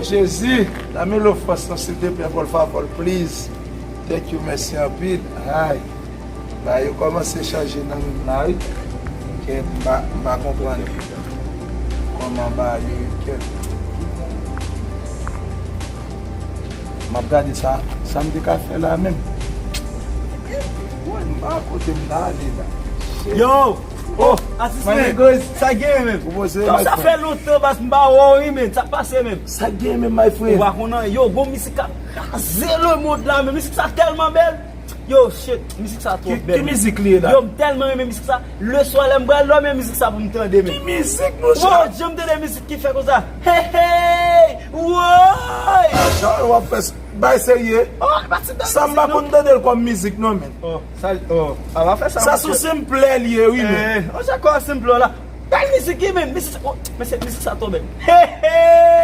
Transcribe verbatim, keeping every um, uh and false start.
Jezi, dame l ofans lan, silteplè, por favor, please. Thank you, mèsi anpil. Ay, bagay yo kòmanse chanje nan men m la, wi. Kèt, m pa, m pa konprann kòman bagay yo ye, kèt. M ap gade sa, sa m te ka fè la menm. Mwen, m pa kote m ta ale la. Yo! Oh, atis, man, men. Sa gen menm. Ou poze, sa fè lontan, bas, m pa wè w, wi, men. Sa pase menm. Sa gen menm, my friend. Ou pa konnen, yo, gon mizik k ap kraze lemond la, men mizik sa tèlman bèl. Yo, shit, mizik sa twò bèl. Ki mizik li ye la? Yo, m tèlman renmen mizik sa. Leswa, lè m pral dòmi, mizik sa pou m tande, men. Ki mizik, monchè? Wow, janm tande mizik ki fè konsa. Hey, hey, woy! Ajan, w ap fè s-, bay serye. Oh, e pa ti bèl mizik, non. Sa m pa konn tande l kòm mizik, non, men. Oh, sa, oh, a va fè sa, sa sou senplè li ye, wi, men. Eh, oh, sa kò senplè la. Bèl mizik, wi, men. Mizik sa, oh, men se mizik sa twò bèl. Hey, hey!